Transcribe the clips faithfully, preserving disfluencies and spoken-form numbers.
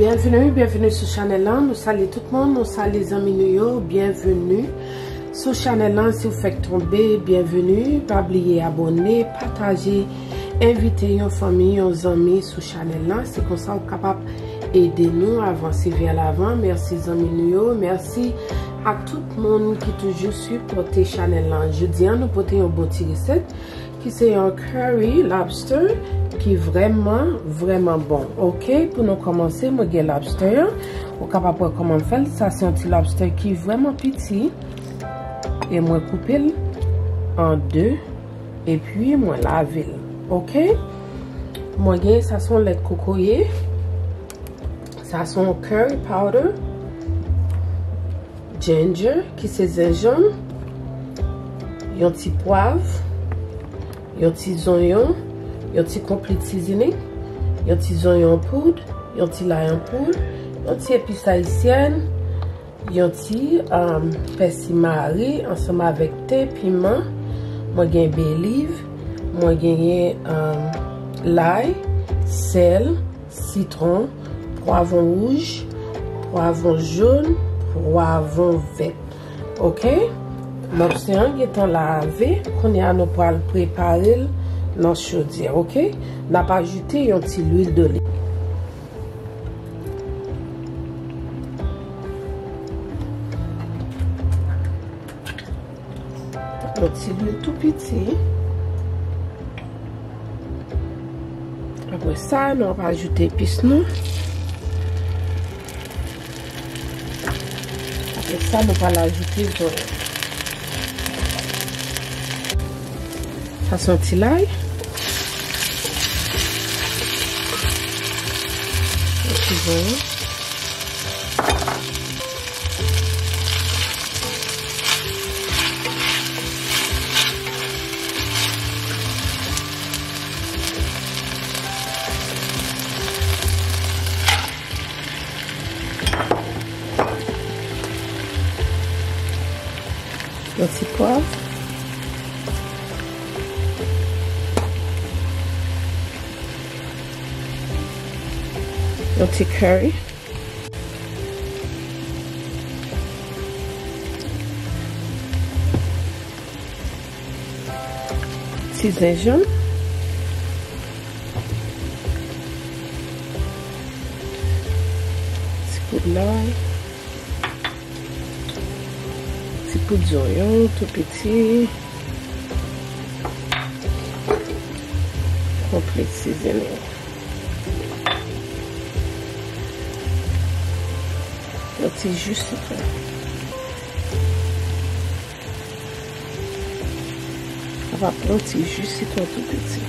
Byenveni, byenveni sou chanèl lan. Nou salye tout moun, nou salye zanmi nou yo. Byenveni sou chanèl lan. Si w fèk tonbe, byenveni. Pa bliye abòne, pataje, envite yon fanmi, yon zanmi sou chanèl lan. Se konsa w kapab ede nou avanse vè lavan. Mèsi zanmi nou yo. Mèsi a tout moun ki toujou sipòte chanèl lan. Jodi a, nou pote yon bon ti resèt ki se yon curry lobster ki vrèman, vrèman bon. Oke, pou nou kòmanse, mwen gen lobster an. Ou kapab wè kòman m fè l. Sa se yon ti lobster ki vrèman piti. E mwen koupe l an de. Epi mwen lave l. Oke? Mwen gen, sa se yon lèt kokoye. Sa se yon curry powder. Ginger, ki se zenjanm, yon ti pwav, yon ti zonyon, yon ti complete seasoning, yon ti zonyon poud, yon ti lay an poud, yon ti epis ayisyèn, yon ti, um, pèsi mare ansanm avèk te, piman. Mwen gen bay leaf, mwen genyen, um, lay, sèl, sitwon, pwavwon wouj, pwavwon jòn, pwavwon vèt. Oke? Lobster an gentan lave, kounye a nou pral prepare l nan chodyè, oke? N ap ajoute yon ti lwil doliv. Yon ti lwil tou piti. Apre sa, nou ap ajoute epis nou. Apre sa, nou pral ajoute zonyon. Sa se yon ti lay. Yon ti zonyon. Yon ti pwav. Yon ti curry. Ti zenjanm. Ti poud lay. Ti poud zonyon tou piti. Complete seasoning. Yon ti ji sitwon. Sa va pran ti ji sitwon tou piti.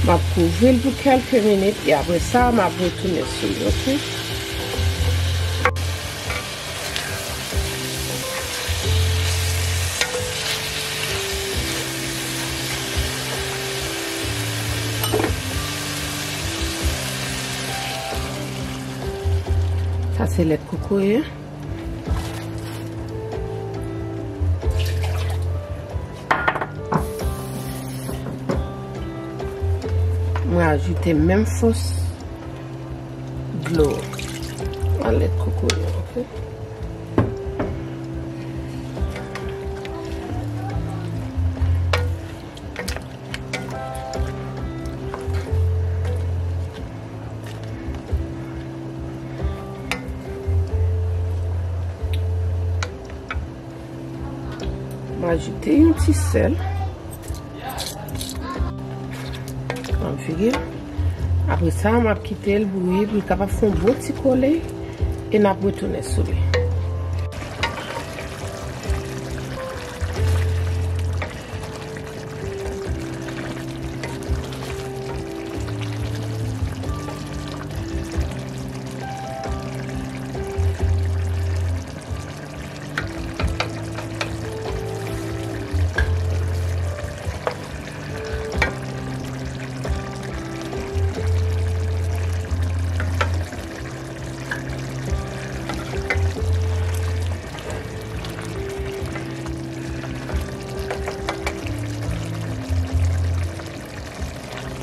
M ap kouvri l pou kèlke minit e apre sa, m ap retounen sou li, oke? Sa se lèt kokoye. Mwen ajoute menm fòs dlo a lèt kokoye, oke? M ajoute yon ti sèl. M ap vire l. Apre sa, m ap kite l bouyi pou l kapab fè yon bon ti kole e n ap retounen sou li.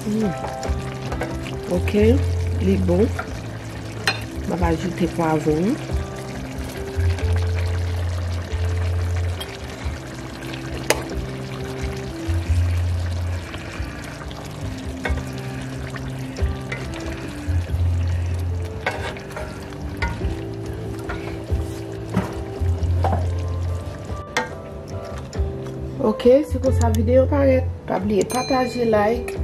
Hmm. Ok, li bon. M ap ajoute pwavwon. Ok, se konsa videyo parèt. Pa bliye pataje, like,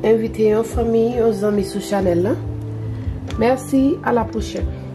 envite yon fanmi, yon zanmi sou chanèl la. Mèsi, a la pwochèn.